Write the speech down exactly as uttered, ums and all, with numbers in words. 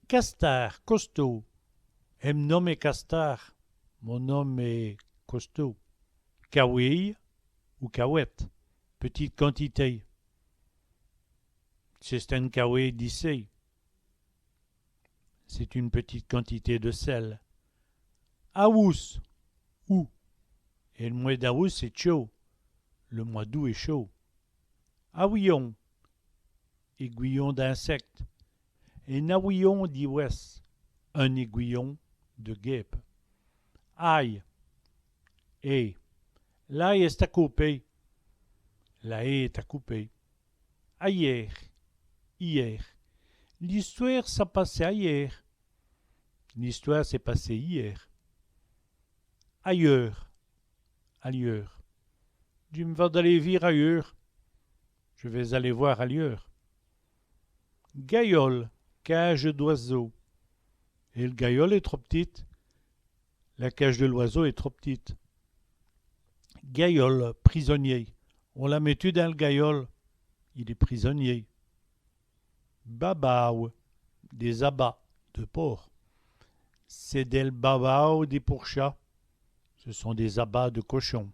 Castârd, costaud. Èm nom èst Castârd. Mon nom est Costaud. Cawéye ou cawète, petite quantité. C'è-st-ène cawéye di sèl. C'est une petite quantité de sel. Awous', août. Èl mwès d'awous' èst tchôd. Le mois d'août est chaud. Awiyons', aiguillon d'insecte. In awiyons' di wèsse, un aiguillon de guêpe. Aye, haie. L'aye èst à côper. La haie est à couper. Ayèr, hier. L'istwére s'a passé ayèr. L'histoire s'est passée hier. Ayeûr, ailleurs. Dji m' va daler vîr ayeûr. Je vais aller voir ailleurs. Gayole, cage d'oiseau. Èl gayole èst trop p'tite. La cage de l'oiseau est trop petite. Gayole, prisonnier. On l'a mètu dins l' gayole. Il est prisonnier. Babawe, des abats de porc. C'èst dèl babawe di pourcha. Ce sont des abats de cochon.